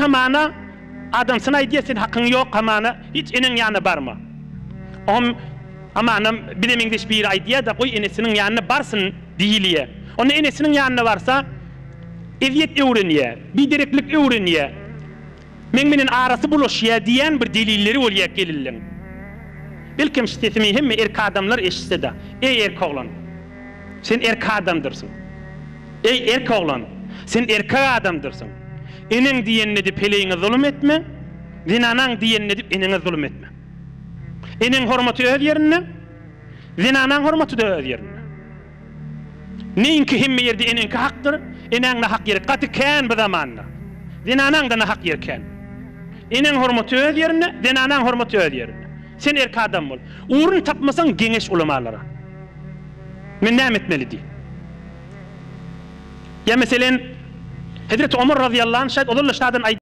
hamana adamsyna aýdýar sen hakyň ýok hamana hiç eneň ýanyna barma. Oňam hamana bize meňzeş biri aýdýar-da goý enesiniň ýanyna barsyn diýilýär. Onda enesiniň ýanyna barsa ezýet öwrenýär, bidereklik öwrenýär. Meň menen arasy bulaşýar diýýän bir delilleri bolýar gelinleň. Belkem şu sesimi hemme erk adamlar eşitse-de, Eý erk oglan! Sen erk adamdyrsyň. Eý erk oglan! Sen erkek adamdyrsyň. Eneň diýenini edip heleýiňe zulum etme, zenanaň diýenini edip eneňe zulum etme. Eneň hormaty öz ýerinde, zenanaň hormaty-da öz ýerinde. Neýinki hemme ýerde eneňki hakdyr, enäň nahak ýeri gaty kän bu zamanda. Zenanaňda nahak ýeri kän. Eneň hormaty öz ýerinde, zenanaň hormaty öz ýerinde. Sen erk adam bol. Ugrun tapmasaň geňeş ulamalara. Men näme etmeli diý. Ýa meselen, Hezreti Omar razyýallahu anh şaýt ozal-da şadan aýdypdy.